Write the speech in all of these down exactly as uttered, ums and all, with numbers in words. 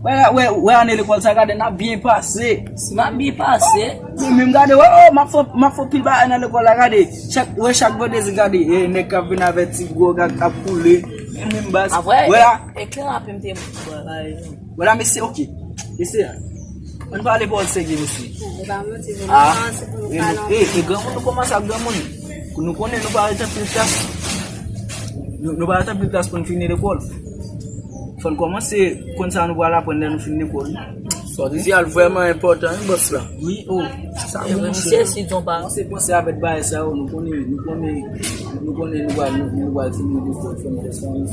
Wè, wè, wè, ane lekòl sa, gade, n ap byen pase. N ap byen pase. Mwen menm, gade, wè, oh, m ap fè, m ap fè pil bagay nan lekòl la, gade. Chak, wè, chak vandredi, gade, e, nèg k ap vin avè ti gwòg ak ap koule. Mwen menm, baz. Apre, wè la. Eklè rapè m te. Wè la, mesye, oke. Mesye, ann pale pawòl serye, mesye. E pa manti, vre, nou kòmanse pou nou pale anpil. E, e granmoun, nou kòmanse ak granmoun. Nou konnen nou pa ret anpil klas. Nou, nou pa ret anpil klas pou n fini lekòl. Fò n kòmanse konn sa nou pral aprann lè nou fin lekòl. Sòsyal vrèman enpòtan, wi, bòs la. Wi, o. Sa bon, monchè. Misye si ton pa. Kòmanse panse avèk bagay sa yo, nou konnen, nou konnen, nou konnen nou pral, nou, nou pral fini lekòl, fò n fè sa, wi.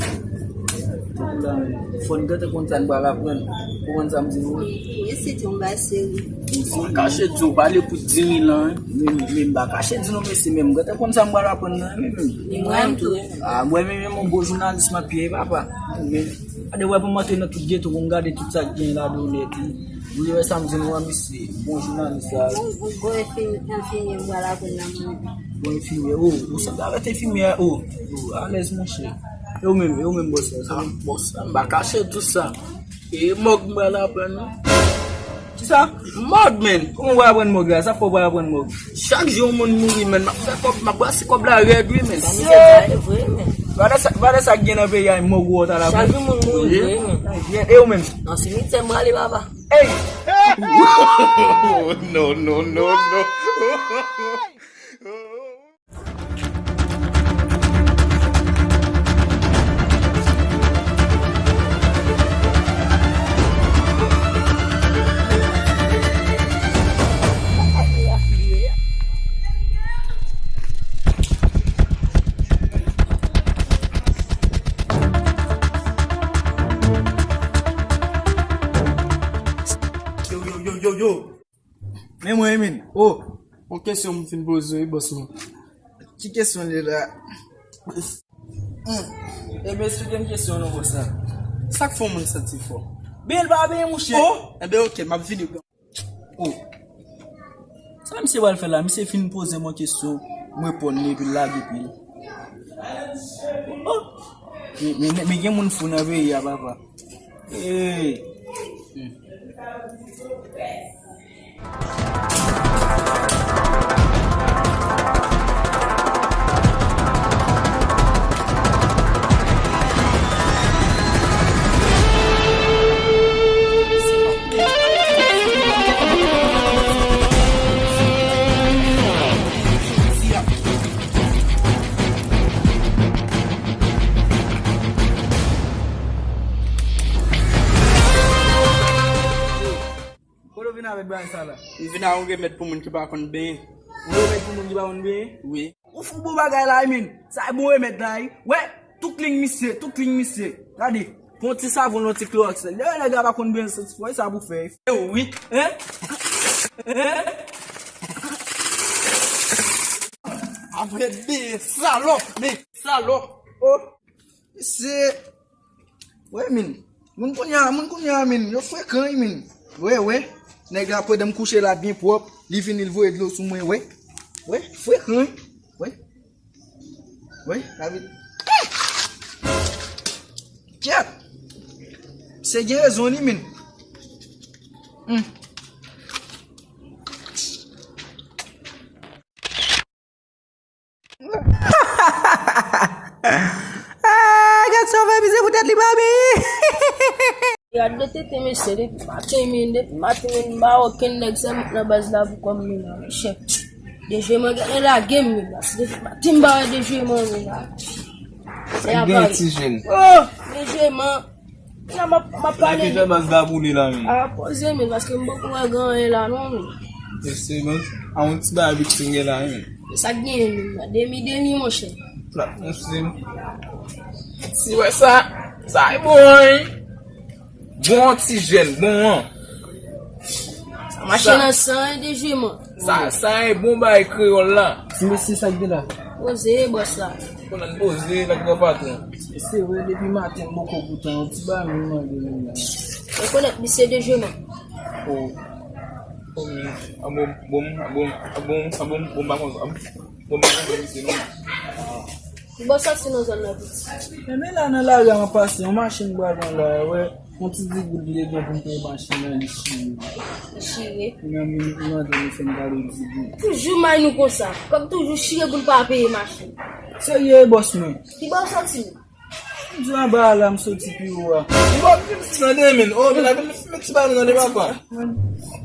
Tankou la menm. Fò n gentan konn sa n pral aprann. Ou konprann sa m di nou? Wi, se yon bagay serye. Mwen kache di w, pale pou di mil an, wi. Men, men, men m pa kache di nou, mesye, men m gentan konn sa m pral aprann nan, wi, men. Li mwen tou. A, mwen menm, yon bon jounalis m ap ye, papa. Men, gade, wè, pou m antre nan tout geto, pou m gade tout sa k gen ladan nèt, wi. Wi, wè sa m di nou an, mesye, bon jounalis la, wi. Bon, bon, bon enfimyè, enfimyè, m pral aprann nan mwen. Bon enfimyè, o, ou sanble avèk enfimyè, o. O, alèz, monchè. E ou menm, e ou menm, bòs la, sa? A, bòs la, m pa kache di w sa. E mòg m pral aprann, wi. Kisa? Mòg, men. Kòman w pral aprann mòg la? Sa fè w pral aprann mòg? Chak jou yon moun mouri, men. M ap fè kòb, m ap brase kòb la rèd, wi, men. Sa misye di a, e vre, men. Valè sa, valè sa k gen nan peyi a, mòg ou wè w t al aprann. Chak jou moun mouri, vre, men. E ou menm? Nan simityè m prale, papa. Ey! No, no, no, no. Yo, yo, yo, yo, yo. Men mwen, Emin. Oh, yon kesyon m fin poze w, wi, bòs mwen. Ki kesyon li la? Hmm. Ebyen, esplike m kesyon non, bòs la. Sa k fè yon moun santi fò? Byen, l pa byen, monchè. Oh, ebyen, oke, m ap vini pran. Oh. Sa misye pral fè la? Misye fin poze m yon kesyon, m reponn li, epi l lage pye l. Oh. Men, men, men gen moun fou nan peyi a, papa. Hey. Hmm. Kote w vin avèk bagay sa la? M vin ak yon remèd pou moun ki pa konn benyen. Yon remèd pou moun ki pa konn benyen? Wi. Ou fou bon bagay la, wi, men. Sa e bon remèd la, wi. Wè, tou klin misye, tou klin misye. Gade, pran ti savon, yon ti klowòks. Lè nèg la pa konn benyen, se ti fòy sa pou fè. E wi. Hein? Hein? Apre de salòp, men salòp. Oh. Se, wè, min. Moun kounye a, moun kounye a, min. Yo frekan, wi, min. Wè, wè. Nèg la, pandan m kouche la byen pwòp, li vini, li voye dlo sou mwen, wè. Wè, frekan, wi. Wè. Wè, la vi. Kyèt! Se gen rezon, li, min. Hmm. Ah, gad sa w fè misye pou tèt li pa byen. Gad de tete mesye, depi maten, men, depi maten, men, m pa wè okenn nèg sèlman nan baz la pou kòm, men, la, monchè. Dejweman genlè lage m, men, la, se depi maten m pa wè Dejweman, men, la. Se gen yon ti jèn. Oh, Dejweman. La, m ap, m ap pale. Sa ki fè baz la boule la, menm? A, poze, men, paske m poko wè gen anyen la, non, men. Mesye, men, a yon ti bagay viktim gen la, men. Sa k genyen, menm, la? Demi, demi, monchè. La, mesye. Si wè sa, sa e bon, wi. Bon, ti jèn, bon, an. Sa mache nan san, en, Dejweman. Sa, sa e bon bagay kreyòl la. Ti mesye, sa k gen la? Poze, bòs la. Konn al poze, la gran patwon. Se vre, depi maten, m poko goute yon ti bagay, m mande moun la. Rekonèt misye Dejweman. Oh. Oh, men, a bon, bon, a bon, a bon, a bon, bon, pa konn, a bon, bon, pa konn misye, non. Bon, sòti nan zòn nan, piti. Men, men la, nan lari a, m ap pase, yon machin pral pran la, wè. Yon ti di goud li gen pou m peye machin nan, li chire. Li chire. Kounye a m vin mande misye m ba li di goud. Toujou may nou konsa. Kòb toujou chire pou l pa peye machin. Serye, bòs mwen. Ki bò w soti menm? M di anba a la m soti pi wo a. Bon, m di misye nan de men. Oh, men avè m met ti balon nan de papa.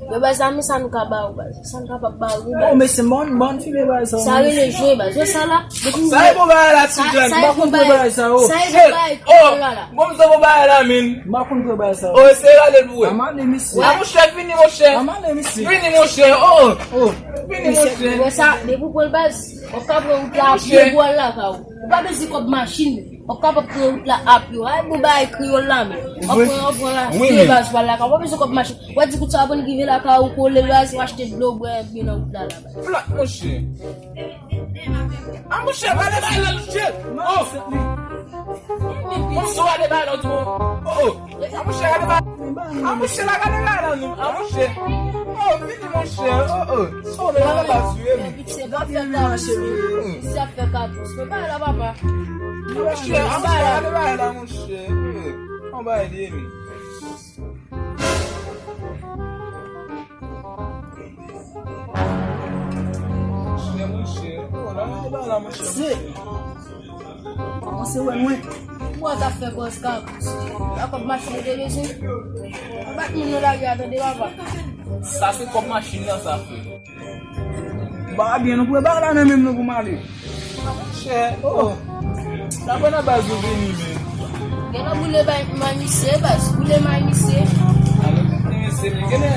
Yo baz, sa men sa nou ka ba ou baz. Sa nou kapab ba ou baz. Oh, mesye, m pa konn, m pa konn fimen bagay sa. Sa rele jwe baz. Jwe sa la. Sa e bon bagay la, ti jèn. M pa konn pran bagay sa, oh. Sa e bon bagay kreyòl la la. Bon, m sa bon bagay la, min. M pa konn pran bagay sa. Oh, se rale l pou wè. Amale misye. A monchè, vini monchè. Amale misye. Vini monchè, oh. Oh. Vini monchè. Wè sa, depi w pran l baz, w ap ka pran wout la, ap pran l lakay ou. Ou pa bezwen kòb machin. W ap kapab pran wout la a pye. Ay, bon bagay kreyòl la, men. W ap pran, w ap pran la, pye baz, w al lakay. W pa bezwen kòb machin. W ap di kout sa w ap rive lakay ou, kole baz, w achte dlo, bwè, byen nan wout la, la baz. Plat, monchè. A, monchè, gade bagay la, monchè. Oh! Monchè, gade bagay la, oh, oh. A, monchè, gade bagay. A, monchè, la, gade bagay la, non. A, monchè. Oh, vini, monchè. Oh, oh. Oh, men la, la, pa sou, eh. Piti ap fè kabous. Piti ap fè kabous. Men bagay la, papa. Monchè, a, monchè, gade bagay la, monchè. Yon bagay li ye, men. Monchè, monchè. Oh, la, la, la, monchè. Se. Kòmanse wè mwen. Mwen ta fè bòz kabous. La kòb machin de bezwen. Bat moun nan lari a tande papa. Sa se kòb machin nan sa fè. Ba byen nou pran bagay la nan men m nou pou m ale. Monchè, oh. Sa pran nan baz ou vini men. Gen nan boule bay may misye, baz. Boule may misye. Alò, misye, men gen nan